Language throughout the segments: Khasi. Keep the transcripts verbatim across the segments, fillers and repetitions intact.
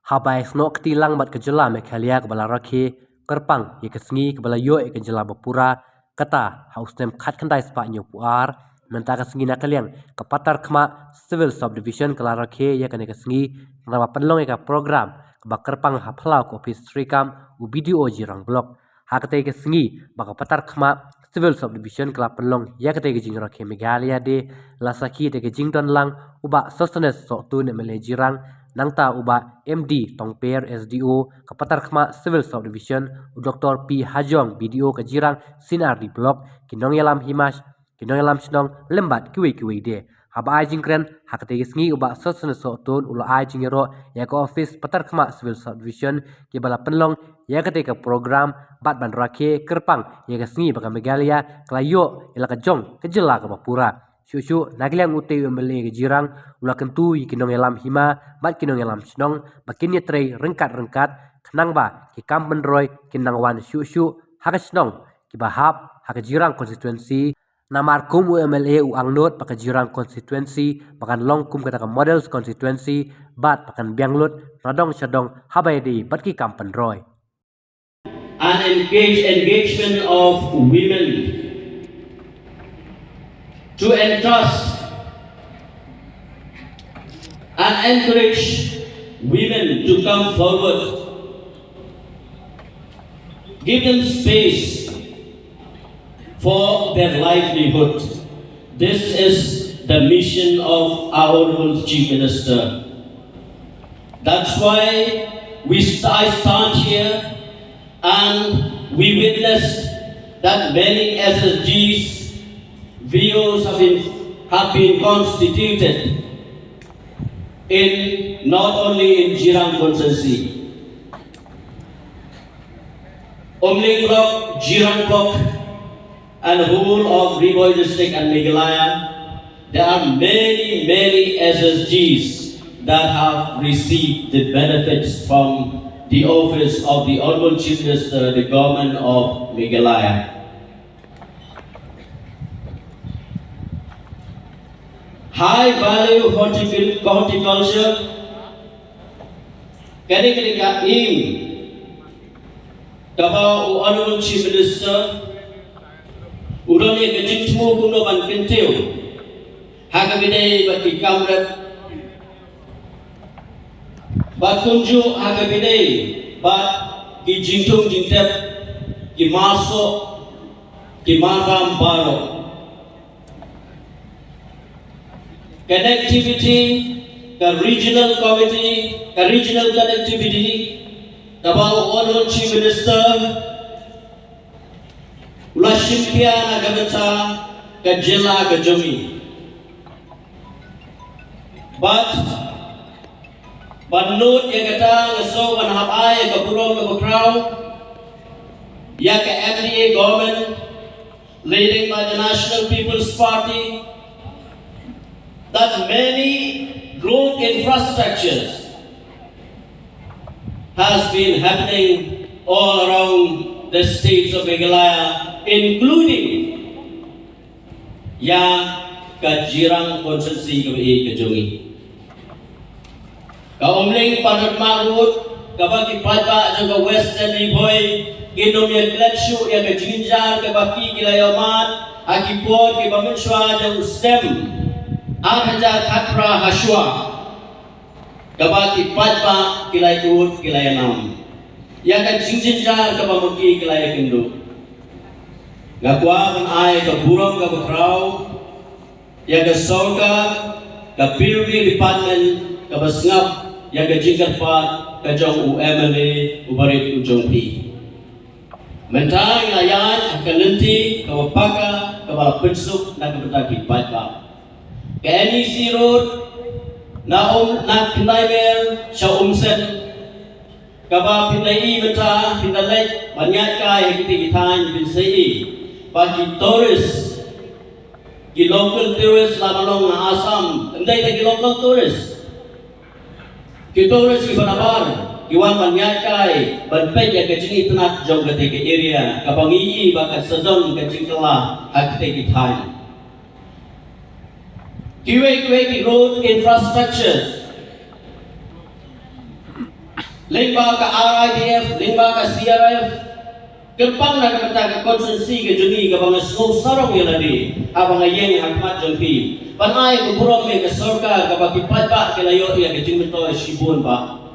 Haba ïasnoh kti lang bad ka jylla Meghalaya kaba la rakhe kyrpang ïa ka sngi kaba la ïoh ïa ka jylla ba pura, kata ha u snem khatkhyndai spah hynñiewphew ar. Mynta ka sngi na ka liang ka Patarkhmah Civil Subdivision ka la rakhe ïa kane ka sngi, khnang ba pynlong ïa ka program kaba kyrpang ha phyllaw ka ophis treikam u B D O Jirang Block. Ha katei ka sngi ba ka Patarkhmah Civil Subdivision ka la pynlong ïa katei ka jingrakhe Meghalaya Day, la sakhi da ka jingdon lang u Bah Sosthenes Sohtun, M L A Jirang, nangta u Bah M D Tongper, S D O ka Patarkhmah Civil Subdivision, u Doktor P Hajong, B D O ka Jirang C and R D Block, ki nongïalam hima, ki nongïalam shnong lem bad kiwei kiwei de. Haba ai jingkren ha katei ka sngi, u Bah Sosthenes Sohtun u la ai jingïaroh ïa ka ophis Patarkhmah Civil Subdivision kiba la pynlong ïa katei ka program bad ban rakhe kyrpang ïa ka sngi ba ka Meghalaya ka la ïoh ïa la ka jong ka jylla kaba pura. Shuh shuh na ka liang utei u M L A ka Jirang u la kyntu ïa ki nongïalam hima bad ki nongïalam shnong ba kin ïatrei ryngkat ryngkat, khnang ba ki kam pynroi kin nang wan shuh shuh ha ka shnong kiba hap ha ka Jirang constituency. Namar kum u M L A u angnud ba ka Jirang constituency ba kan long kum kata ka model constituency bad ba kan biang lut na dong sha dong haba ïadei bad ki kam pynroi. An engage, engagement of women to entrust and encourage women to come forward, give them space for their livelihood. This is the mission of our Honorable Chief Minister. That's why we st- I stand here and we witnessed that many S S Gs, V Os have been, have been constituted in not only in Jirang constituency, Umling Block, Jirang Block, and the whole of Ri Bhoi District and Meghalaya, there are many, many S S Gs that have received the benefits from the office of the Honorable Chief Minister, the Government of Meghalaya. High value horticul- horticulture, kane kane ka aim kaba u Honorable Chief Minister u don ïa ka jingthmu kumno ban kyntiew ha kaba ïadei bad ki kam rep, bad kumjuh ha kaba ïadei bad ki jingthung jingtep, ki marsoh, ki marbam baroh. Connectivity, ka regional committee, ka regional connectivity kaba u Honorable Chief Minister u la shim khia na ka bynta ka jylla ka jong ngi. Bad ban nud ïa kata, nga sngew ban hap ai ïa ka burom kaba khraw ïa ka M D A government leading by the National People's Party, that many road infrastructures has been happening all around the states of Meghalaya, including ïa ka Jirang constituency kaba ïeit ka jong ngi. Ka Umling Patarkhmah Road, kaba ki paidbah jong ka Western Ri Bhoi kin ym ïa klet shuh ïa ka jingjynjar kaba ki, ki la ïoh mad ha ki por kiba mynshuwa jong u snem ar hajar khatphra hashwa, kaba ki paidbah ki la ïoh, ki la ïanam ïa ka jingjynjar kaba ma ki ki la ïakynduh. Nga kwah ban ai ka burom kaba khraw ïa ka sorkar, ka P W D department kaba sngap ïa ka jingkyrpad ka jong u M L A uba rit u jong phi. Mynta ngi la ïaid ha ka lynti kaba paka, kaba pynsuk na ka bynta ki paidbah. Ka N E C road na um, na Khyndai Mail sha Umsen, kaba phin da ïohi mynta, phin da leit ban ïaid kai ha kitei ki thaiñ, phin sa ïohi ba ki tourist, ki local tourist la ban long na Assam, ym dei tang ki local tourist, ki tourist kiba nabar ki wan ban ïaid kai ban peit ïa ka jingitynnad jong katei ka area kaba ngi ïohi ba ka sa don ka jingkylla ha kitei ki thaiñ. Kiwei kiwei ki road infrastructures Lyngba ka R I D F, lyngba ka C R F, kyrpang na ka bynta ka constituency ka jong ngi kaba nga sngew sarong ïa lade, haba nga ïeng ha khmat jong phi, ban ai ka burom ïa ka sorkar kaba ki paidbah ki la ïoh ïa ka jingmyntoi shibun bha.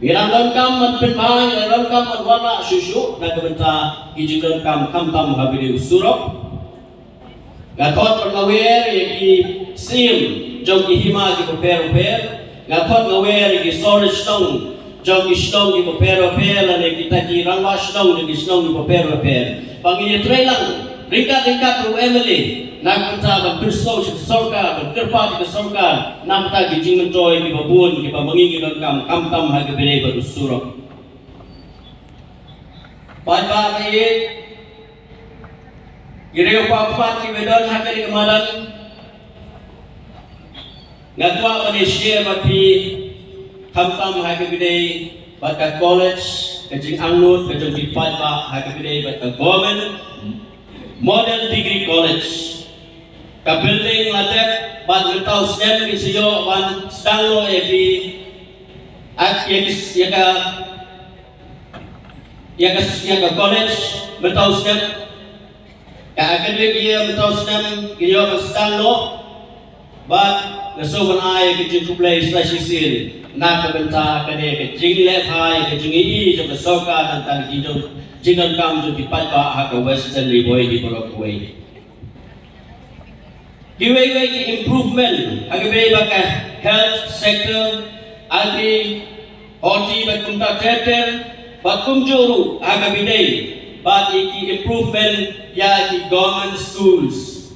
Ngi la donkam ban pynbha, ngi la donkam ban wanrah shuh shuh na ka bynta ki jingdonkam, khamtam ha bynta u surok. Nga khot ban nga wer ïa ki syiem jong ki hima kiba pher bapher. Nga khot nga wer ïa ki sawdong shnong jong ki shnong kiba pher bapher, lane kita ki rangbah shnong jong ki shnong kiba pher bapher, ba ngin ïatreilang ryngkat ryngkat bad u M L A na ka bynta ban pynsngew sha ka sorkar, ban kyrpad sha ka sorkar na ka bynta ki jingmyntoi kiba bun kiba ma ngi ngi donkam, khamtam ha kaba ïadei bad u surok. Paidbah ba ïeit, ki riew paidbah kiba don ha kane ka madan, nga kwah ban ïashare bad phi khamtam ha kaba ïadei bad ka college, ka jingangnud ka jong ki paidbah ha kaba ïadei bad ka Government Model Degree College. Ka building la dep bad mynta u snem ngin sa ïoh ban sdang noh ïa ki, ïa ki, ïa ka, ïa ka, ïa ka college mynta u snem. Ka academic year mynta u snem ngin ïoh ban sdang noh. Bad nga sngew ban ai ka jingkhublei sa shisien na ka bynta kane ka jingleh bha ïa ka jingïohi jong ka sorkar na ka bynta ka jingdonkam jong ki paidbah ha ka Western Ri Bhoi hi baroh kawei. Kiwei kiwei ki improvement ha kaba ïadei bad ka health sector, agri, horti bad kumta ter ter, bad kumjuh ruh ha kaba ïadei bad ki improvement ïa ki government schools,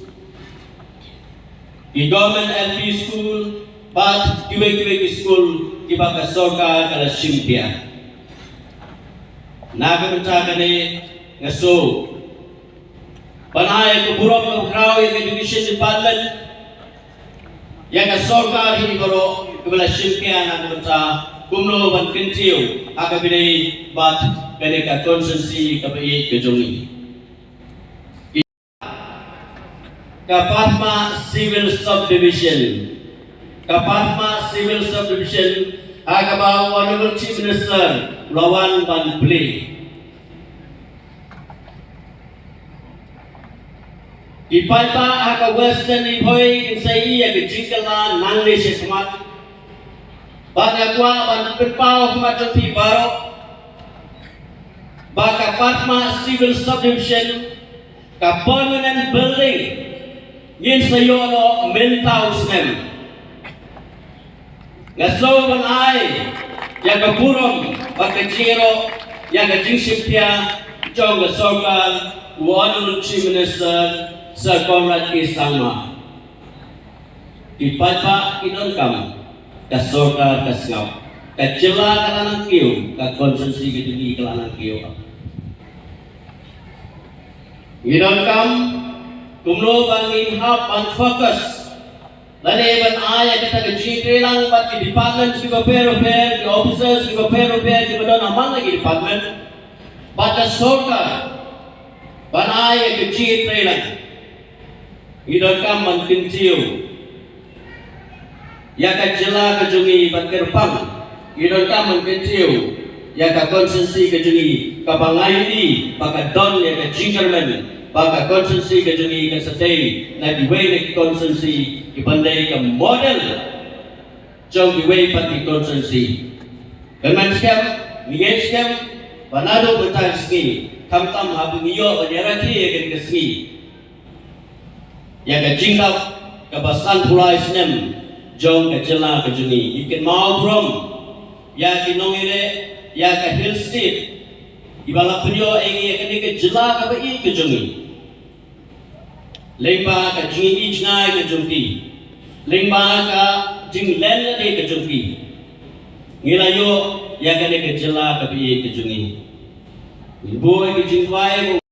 ki government L P school, bad kiwei kiwei ki school kiba ka sorkar ka la shim khia. Na ka bynta kane nga sngew ban ai ka burom kaba khraw ïa ka Education Department, ïa ka sorkar hi baroh kaba la shim khia na ka bynta kumno ban kyntiew ha kaba ïadei bad kane ka constituency kaba ïeit ka jong ngi. Ka Padma Civil Subdivision. Ka Padma Civil Subdivision ha kaba u Honorable Chief Minister u la wan ban plie. Ki paidbah ha ka Western Ri Bhoi kin sa ïohi ïa ka jingkylla nangne shakhmat. Bad nga kwah ban pynpaw ha khmat jong phi baroh ba ka Padma Civil Subdivision, ka permanent building, ngin sa ïoh noh mynta u snem. Nga sngew ban ai ïa ka burom bad ka jingïaroh ïa ka jingshim khia jong ka sorkar u Honorable Chief Minister Sir Conrad K Sangma. Ki paidbah ki donkam, ka sorkar ka sngap, ka jylla ka la nang kiew, ka constituency ka jong ngi ka la nang kiew. Ngi donkam kumno ban ngin hap ban focus lane ban ai ïa kata ka jingïatreilang bad ki departments kiba pher bapher, ki officers kiba pher bapher kiba don ha man la ki department bad ka sorkar ban ai ïa ka jingïatreilang. Ngi donkam ban kyntiew ïa ka jylla ka jong ngi bad kyrpang ngi donkam ban kyntiew ïa ka constituency ka jong ngi kaba nga ïohi ba ka don ïa ka jingkyrmen ba ka constituency ka jong ngi kan sa dei na kiwei na ki constituency kiban dei ka model jong kiwei pat ki constituency. Kyrmen skhem, ngi ngeit skhem ba naduh mynta ka sngi, khamtam haba ngi ïoh ban ïarakhe ïa kane ka sngi, ïa ka jingdap kaba sanphew lai snem jong ka jylla ka jong ngi, ngi kynmaw burom ïa ki nongïaleh ïa ka Hill State kiba la pynïoh ïa ngi ïa kane ka jylla kaba ïeit ka jong ngi. Lyngba ka jingïohi jngai ka jong ki, lyngba ka jinglen lade ka jong ki, ngi la ïoh ïa kane ka jylla kaba ïeit ka jong ngi. Ngi buh ïa ka jingduwai